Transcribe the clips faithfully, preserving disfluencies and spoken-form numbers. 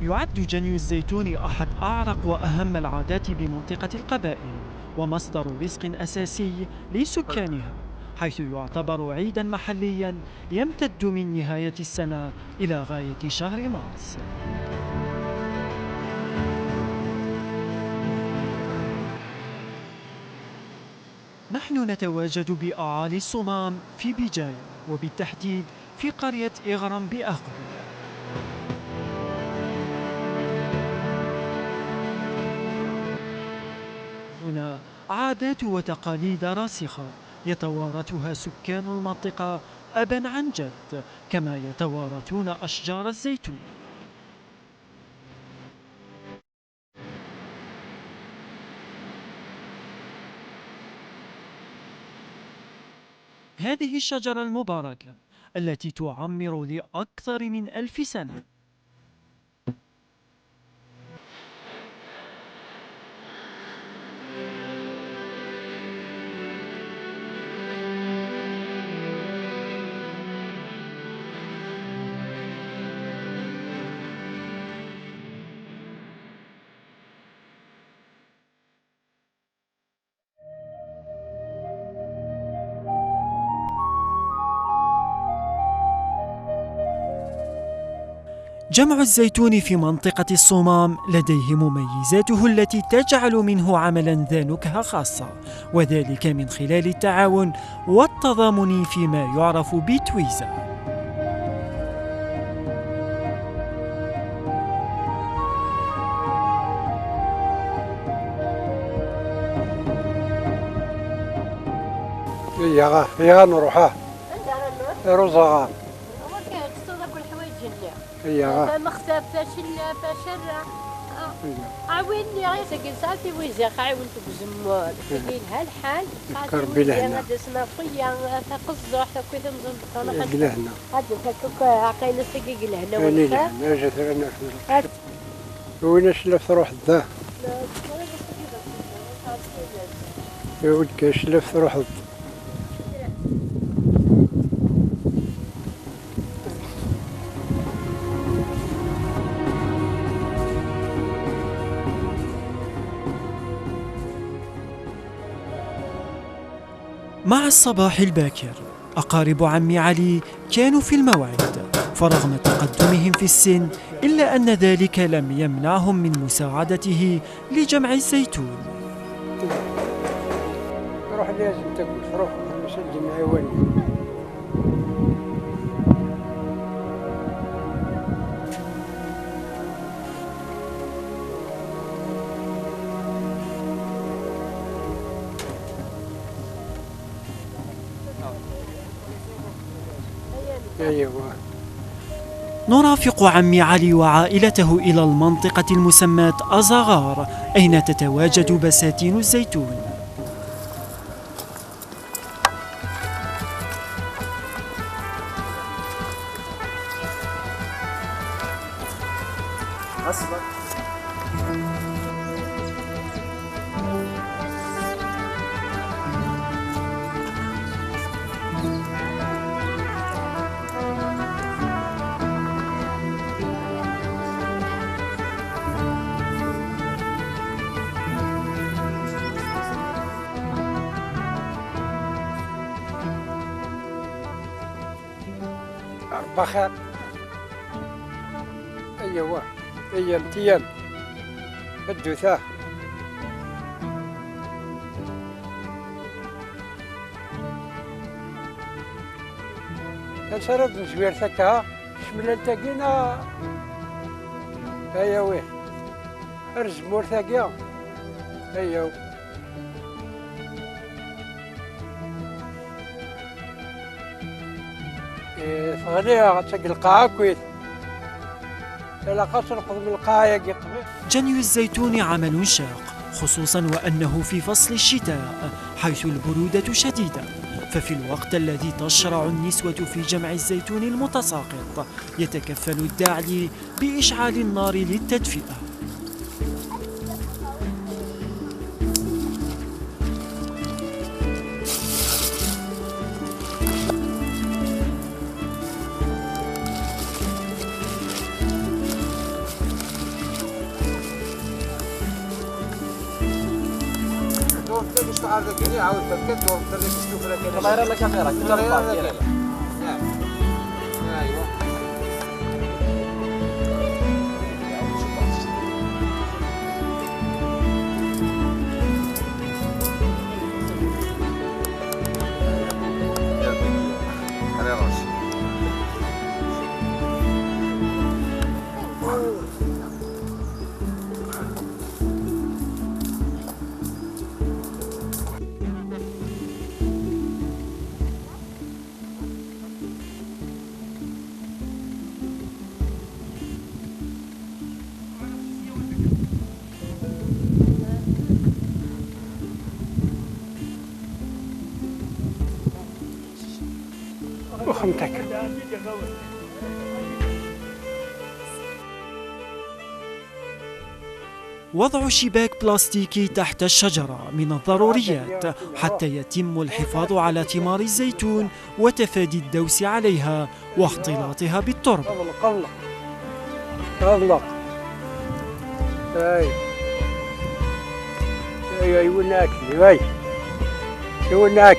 يعد جني الزيتون أحد أعرق وأهم العادات بمنطقة القبائل، ومصدر رزق أساسي لسكانها، حيث يعتبر عيدا محليا يمتد من نهاية السنة إلى غاية شهر مارس. نحن نتواجد بأعالي الصمام في بجاية، وبالتحديد في قرية إغرم بأقل. هنا عادات وتقاليد راسخة يتوارثها سكان المنطقة أبا عن جد، كما يتوارثون أشجار الزيتون. هذه الشجرة المباركة التي تعمر لأكثر من ألف سنة. جمع الزيتون في منطقة الصومام لديه مميزاته التي تجعل منه عملا ذا نكهة خاصة، وذلك من خلال التعاون والتضامن فيما يعرف بتويزا. Iyya, iyya ad nruḥ, ah. Anda ara nruḥ? Ar uẓaɣar. Ɣur-k ad teṭṭseḍ akk leḥwayeǧ-nni. Iyya, ah. Tamextaft, acellaf, acerra. Ah. Iyya. Ɛwin-nni, ɣir tagi nesɛa tiwizi, ɛiwen deg uzemmur. Iyya. Tagi yelha lḥal. Nekk Rebbi lehna. Ad d-asen ɣef wiya, taqeẓẓuḥt, akk i tamẓin beṭṭan. Deg lehna. Ad d-fakk akk, aqayna-s tagi deg lehna. Ani lehna, aja tura nerḥem. Win acellaf truḥ da. Win acellaf truḥ da. مع الصباح الباكر، أقارب عمي علي كانوا في الموعد، فرغم تقدمهم في السن إلا أن ذلك لم يمنعهم من مساعدته لجمع الزيتون. روح لازم تقول، روح مسجل معي والو. أيوة. نرافق عمي علي وعائلته إلى المنطقة المسماة أزغار، أين تتواجد بساتين الزيتون. بخير. ايوا، ايام تيام. الدوثة. كان سرد نزوير ثكا، شملان تاكينا. ايا ويه. ارزمور ثاكيا. ايوا. إيه، تغليها، تسق القاعة كويس. لا خاص نقض من القاعة يا قبل. جني الزيتون عمل شاق، خصوصا وأنه في فصل الشتاء، حيث البرودة شديدة، ففي الوقت الذي تشرع النسوة في جمع الزيتون المتساقط، يتكفل الداعي بإشعال النار للتدفئة. هذا كذي عاود تفكت وتخليك تشوف لك. الله يرى لك خيرك، كل الله يرى لك. نعم. ايوه. وخمتك. وضع شباك بلاستيكي تحت الشجرة من الضروريات حتى يتم الحفاظ على ثمار الزيتون وتفادي الدوس عليها واختلاطها بالتربة. اغلق، اغلق، اغلق. اي، اي، اي، وينك؟ اي، اي، وينك؟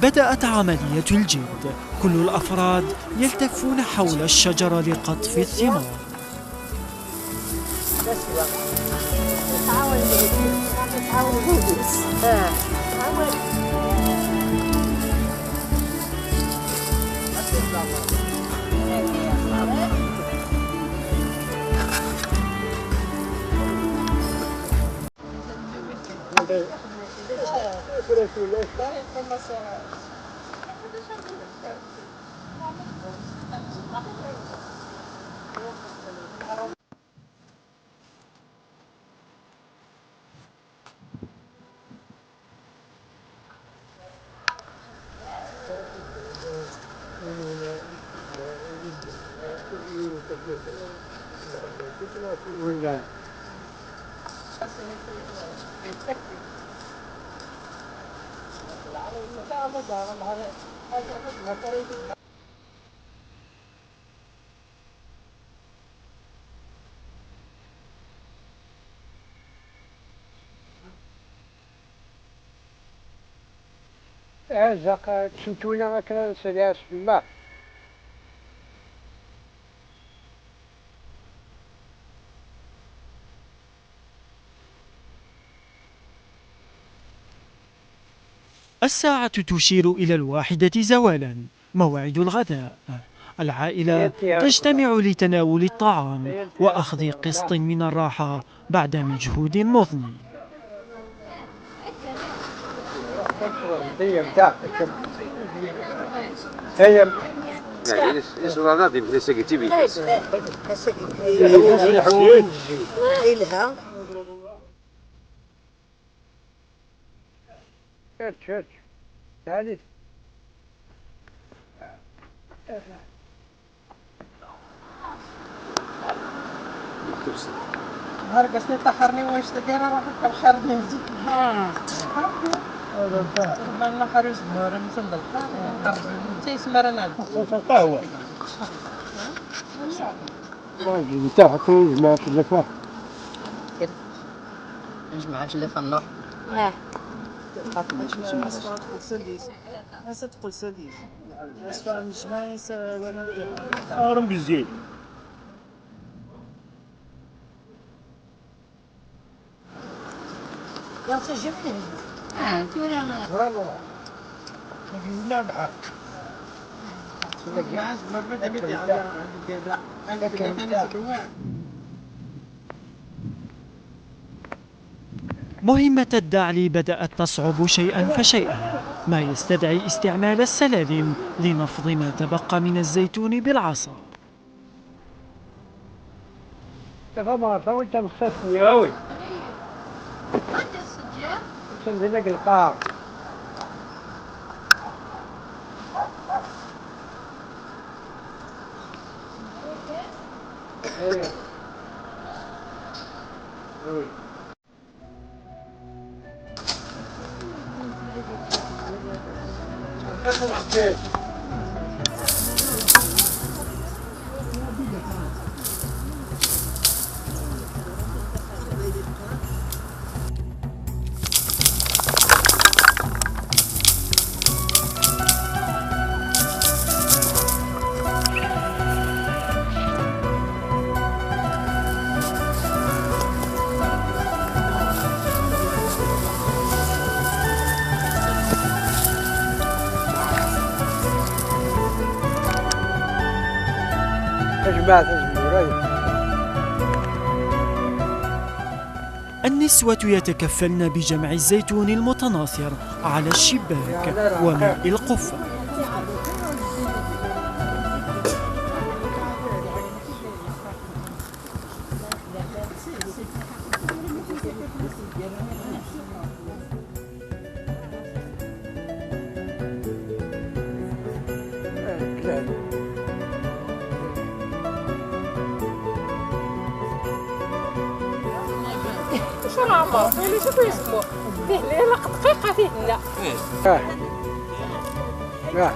بدأت عملية الجد، كل الأفراد يلتفون حول الشجرة لقطف الثمار. Azaq, ttentuna akken ad nsali asfel. الساعة تشير إلى الواحدة زوالا، موعد الغداء. العائلة تجتمع لتناول الطعام وأخذ قسط من الراحة بعد مجهود مضني. هي. يعني، يس-، يس-، راه غادي يمكن يسقي تي بي. هات، هات. تعالي. نهار قصدي طهرني واش تدير، روحك في الخير ديال زيت. آه. ربنا خير يزمر، نزل الخير. تيسمر أنا. القهوة. نتاع حكون جماعة اللفة. نجمع جلافة النور. اه. ناس تقول سديس. ناس تقول سديس. ناس فاهم جماعة س-، آه، راه مزيان. يا أخي جميل. آه، أنت ولا ما؟ برافو. نبي نلعب. مهمة الدعل بدأت تصعب شيئا فشيئا، ما يستدعي استعمال السلالم لنفض ما تبقى من الزيتون بالعصا. دابا ما عرفت وين تمخصصني، ها وي. تنزل لك القاع. ايه. وي. النسوة يتكفلن بجمع الزيتون المتناثر على الشباك وماء القفة. شو العمر؟ ولا شو يسموه؟ فيه ليلة دقيقة فيه لا. آه. آه.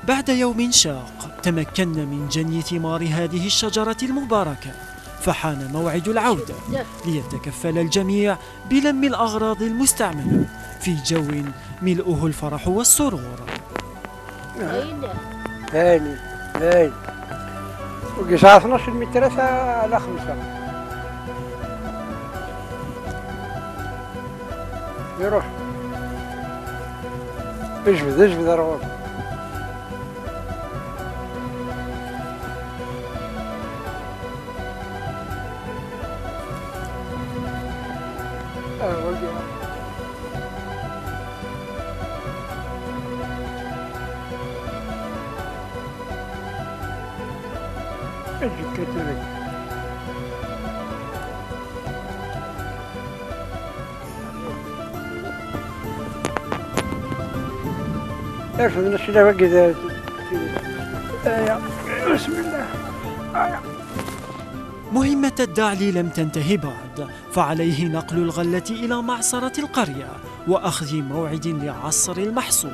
بعد يوم شاق، تمكنا من جني ثمار هذه الشجرة المباركة، فحان موعد العودة ليتكفل الجميع بلم الأغراض المستعملة في جو ملؤه الفرح والسرور. هاني، هاني. وقي ساعة اثناش المتر على خمسة. يروح. اجبد، اجبد، روح. آه، وجهه. اجي كتري. ايش من الشدة وقت؟ آه، بسم الله. آه. مهمة الدعل لم تنته بعد، فعليه نقل الغلة إلى معصرة القرية وأخذ موعد لعصر المحصول.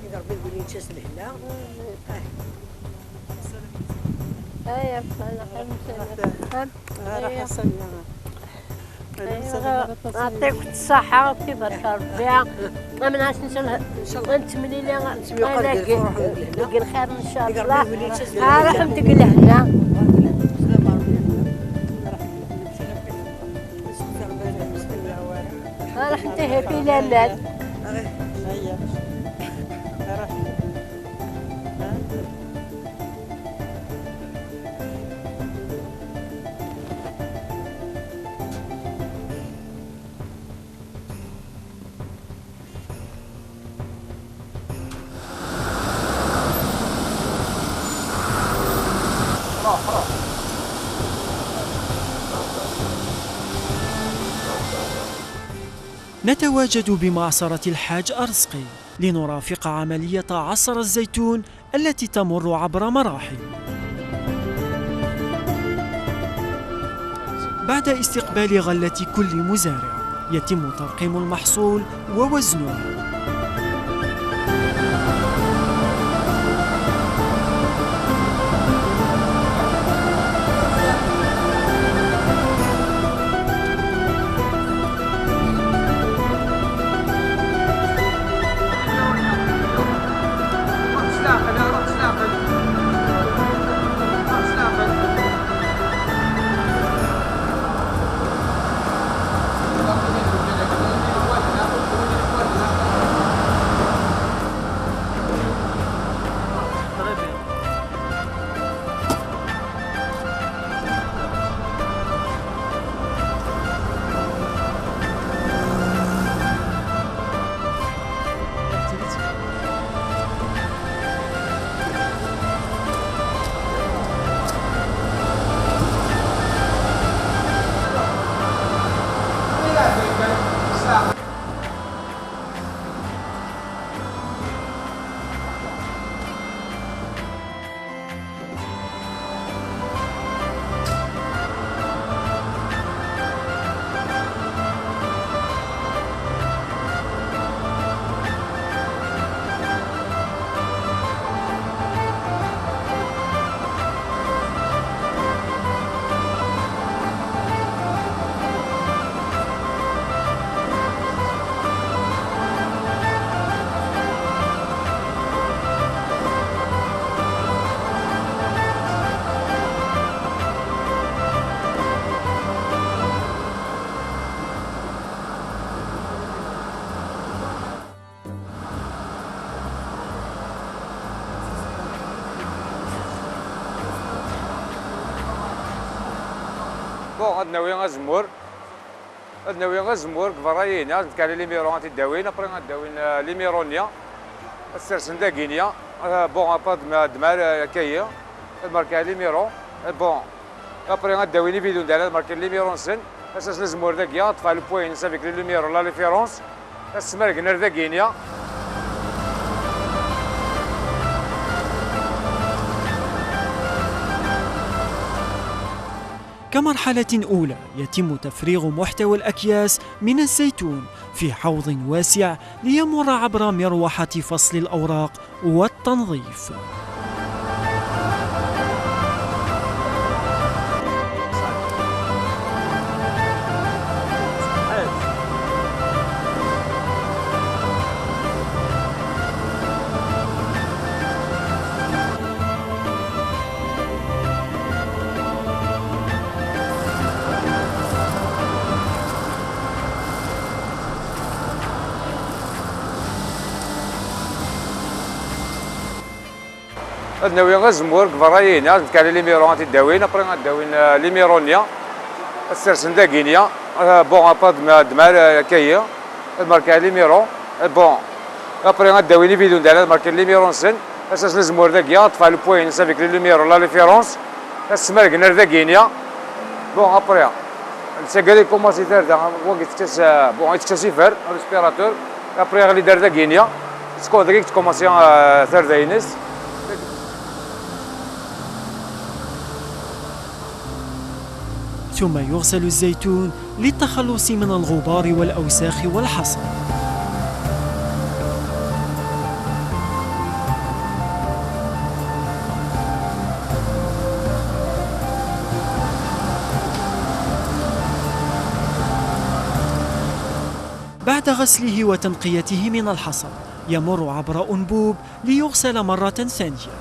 إذا ربي يقول لي نتشاس لهنا. آه. آه، يا رب، أنا خير إن شاء الله. آه، راح أيوة. أصلنا. أيوة، يعطيك الصحة، أختي، بارك ربي. أنا عاش إن شاء الله. إن شاء الله. نتمنى لي نتمنى أنا قد يقول الخير إن شاء الله. آه، راح ندق لهنا. آه، راح ننتهي في الأمان. هيا. نتواجد بمعصرة الحاج أرزقي لنرافق عملية عصر الزيتون التي تمر عبر مراحل. بعد استقبال غلة كل مزارع، يتم ترقيم المحصول ووزنه. Bon, ad nawi azemmur. Ad nawi azemmur deg berra-yina, ad d-kali limiru ad t-id-awin, après ad d-awin, euh, limiru-nni, ad t-sersen dagi-nni. Euh, bon, après ad d-, d-, mar-, euh, akka-yi, ad marka limiru. Euh, bon, après ad d-awin ibidun d-, ad marka limiru-nsen, ad sersen azemmur dagi, ad ṭṭfeɣ le poids-ines avec le numéro, la référence, ad smergen ar dagi-nni. كمرحلة أولى، يتم تفريغ محتوى الأكياس من الزيتون في حوض واسع ليمر عبر مروحة فصل الأوراق والتنظيف. Ad nawi azemmur deg berra-yina, ad d-kali limiru ad t-id-awin, après ad d-awin, euh, limiru-nni, ad t-sersen dagi-nni. Euh, bon, après ad d-, d-, mar-, euh, akka-yi, ad marka limiru. Euh, bon, après ad d-awin ibidun d-, ad marka limiru-nsen, ad sersen azemmur dagi, ad ṭṭfeɣ le poids-ines avec le numéro, la référence, ad smergen ar dagi-nni. Bon, après, netta gari commencé tarda, wagi yettekka s, euh, bon, yettekka s ifer, respirateur, après yeɣli-d ar dagi-nni. Skud dagi yettkumansi, euh, tarda-ines. ثم يغسل الزيتون للتخلص من الغبار والأوساخ والحصى. بعد غسله وتنقيته من الحصى، يمر عبر أنبوب ليغسل مرة ثانية.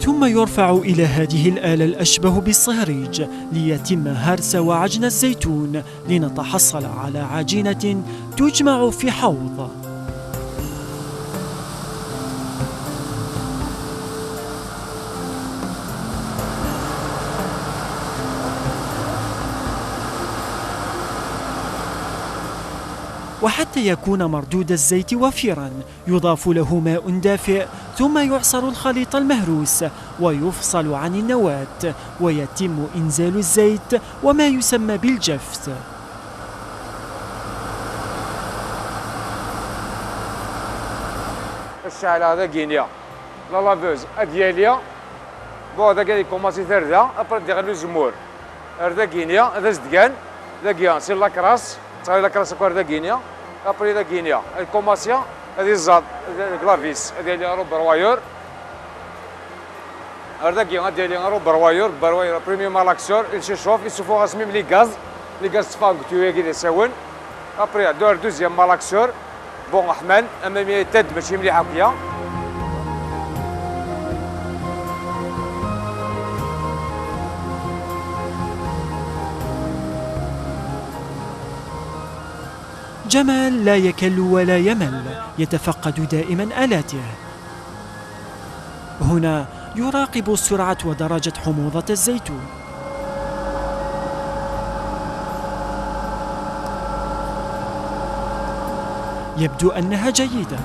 ثم يرفع إلى هذه الآلة الأشبه بالصهريج ليتم هرس وعجن الزيتون لنتحصل على عجينة تجمع في حوض. وحتى يكون مردود الزيت وفيرا، يضاف له ماء دافئ، ثم يعصر الخليط المهروس ويفصل عن النواة، ويتم إنزال الزيت وما يسمى بالجفت. Cceɛleɣ dagi-nni la laveuse ad yali. Bon, dagi ad yekkumansi tarda, après ad d-iɣli uzemmur. Ar dagi-nni d azedgan, dagi c'est la crasse, teɣli la crasse akk ar dagi-nni. Après dagi-nni ad yekkumansi ad iẓẓad deg la vis, ad yali ɣer uberwayer. Ar dagi ad yali ɣer uberwayer, uberwayer premier malaxeur, il se chauffe, yessuffuɣ-as même les gaz, les gaz tteffɣen deg tuyau-agi d asawen. Après, ar deuxième malaxeur, bon, ḥman, ama mi tadda mačči mliḥ akya. جمال لا يكل ولا يمل، يتفقد دائما آلاته. هنا يراقب سرعة ودرجة حموضة الزيتون. يبدو أنها جيدة.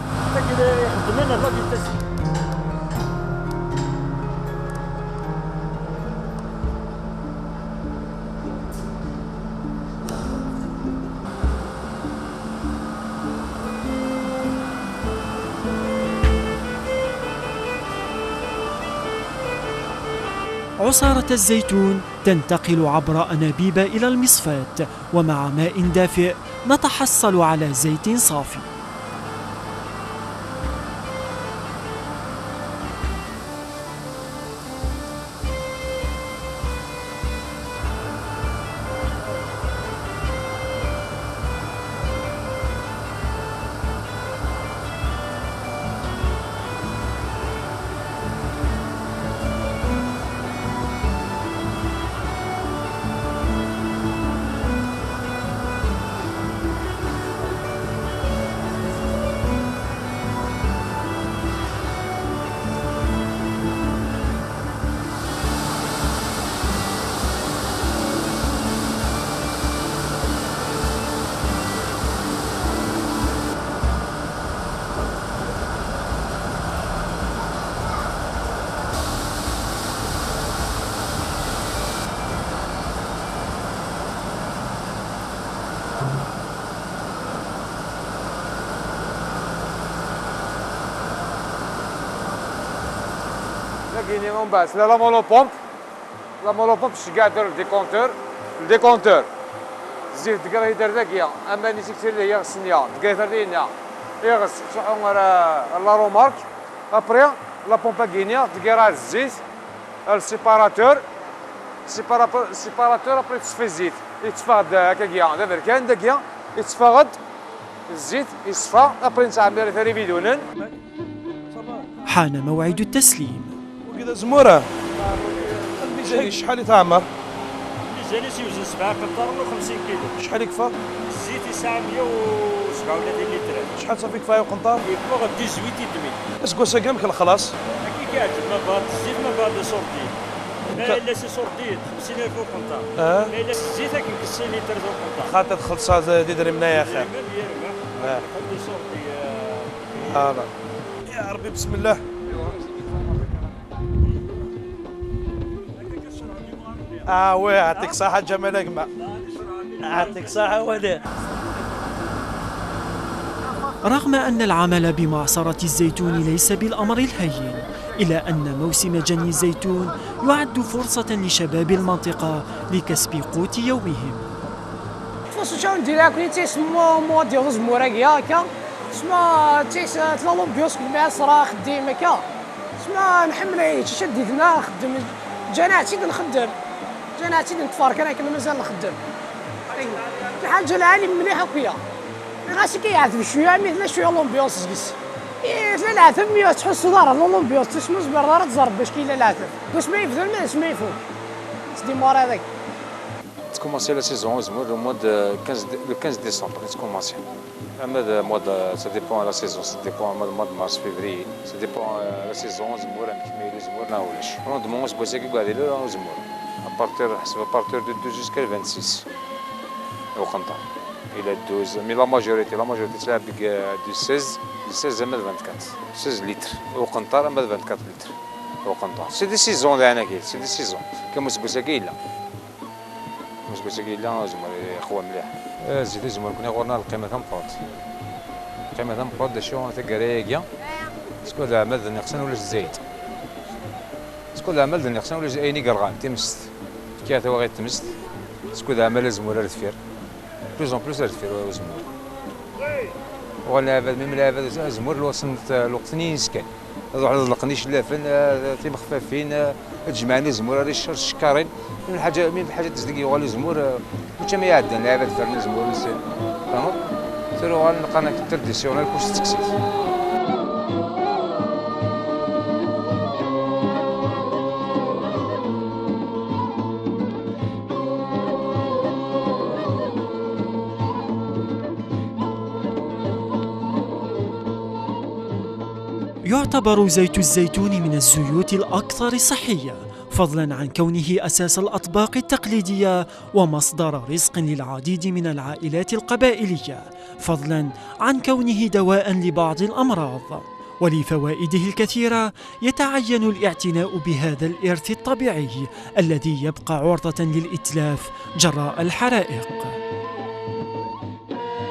عصارة الزيتون تنتقل عبر أنابيب إلى المصفاة، ومع ماء دافئ نتحصل على زيت صافي. Agini umbeɛd tella la monopompe. La monopompe tceggeɛ-d le décompteur. Le décompteur. Zzit deg rhider dagi, ama ni siktir deg yiɣes-nni, deg rhider dinna. Iɣes, ttruḥu ɣer, ɣer la remarque. Après, la pompe agini, tgira zzit, le séparateur. Sépara-, séparateur, après teṣfi zzit. Yetteffeɣ-d akkagi, d aberkan dagi, yetteffeɣ-d zzit, yeṣfa, après nettɛemmir-it ar ibidunen. حان موعد التسليم. وكذا زمورة. الميزانية شحال يتعمر؟ الميزانية يوزن سبعة قنطار و خمسين كيلو. شحال يكفى؟ الزيت يسعى مية وسبعة وثلاثين لتر. شحال صافي كفاية وقنطار؟ يكفى غير تسعطاش ميل. اسكو ساكام كل خلاص؟ هكي كيعجب ما بعد الزيت ما بعد صوردي. ما إلا سي صوردي خمسين ألف وقنطار. اه. ما إلا سي الزيت هاك نكسي لتر وقنطار. خاطر تخلص هذا دي دري منايا خير. يرمى يرمى. اه. خدي صوردي. هذا. يا ربي بسم الله. اه وي، يعطيك الصحة جمال اجمع. يعطيك الصحة ولي. رغم أن العمل بمعصرة الزيتون ليس بالأمر الهين، إلا أن موسم جني الزيتون يعد فرصة لشباب المنطقة لكسب قوت يومهم. Tfaṣ ucaw n diri akk yettis mois de zemmur-agi akka. Sma ttis tla l'ambiance n lɛesra axeddim akka. Sma nḥemmel yettis ad d-idna nxeddem. Ǧǧan-aɣ-tt-id nxeddem. Ǧǧan-aɣ-tt-id neṭṭfer kan akken mazal nxeddem. Lḥaǧa lɛali mliḥ akk ya. Ɣas akka yeɛteb cwiya mi tella cwiya l'ambiance deg-s. Tella leɛtab mi ur tettḥussuḍ ara l'ambiance, ur tezmireḍ ara ad teẓreḍ d acu yella leɛtab. Deg wasmi yebda ma d asmi ifut. Tdimar adak. Tkomansi la saison azemmur le mois de quinze, le quinze décembre i tkomansi. Ama d mois de, ça dépend la saison, ça dépend ama d mois de mars, février, ça dépend euh, la saison azemmur amek ma yella uzemmur neɣ ulac. Rendement aseggas-agi ur yeɛdil ara uzemmur. À partir, ḥseb à partir de douze jusqu'à le vingt-six. Uqenṭar. Il a douze, mais la majorité, la majorité ttlɛab deg euh, du seize, du seize ama d vingt-quatre. Seize litres. Uqenṭar ama d vingt-quatre litres. Uqenṭar. C'est des saisons daɛnaki, c'est des saisons. Comme aseggas-agi yella. Aseggas-agi yella azemmur yeqwa mliḥ. Zzit azemmur nekkni ɣur-neɣ lqima tameqqrant. Lqima tameqqrant d acu taggara-agi? Skud aɛmal d nniqsan ulac zzayed. Skud aɛmal d nniqsan ulac ayen i yerɣan, timest. Fkiɣ tawaɣit tmest. Skud aɛmal azemmur ar deffir. Plus en plus ar deffir uzemmur. Uɣal lɛibad, même lɛibad azemmur lweqt-nni yeskan. Ad ruḥen ad ḍelqen icellafen, timexfafin, ad jemɛen uzemmur ar ccekkarin. Min lḥaǧa, min lḥaǧa tezdeg yuɣal uzemmur, mačči am iɛeddan lɛibad fernen uzemmur-nsen. Tfehmeḍ? Tura uɣalen qqaren-ak traditionnel kuc tettekkes-it. يعتبر زيت الزيتون من الزيوت الأكثر صحية، فضلا عن كونه أساس الأطباق التقليدية ومصدر رزق للعديد من العائلات القبائلية، فضلا عن كونه دواء لبعض الأمراض. ولفوائده الكثيرة يتعين الاعتناء بهذا الإرث الطبيعي الذي يبقى عرضة للإتلاف جراء الحرائق.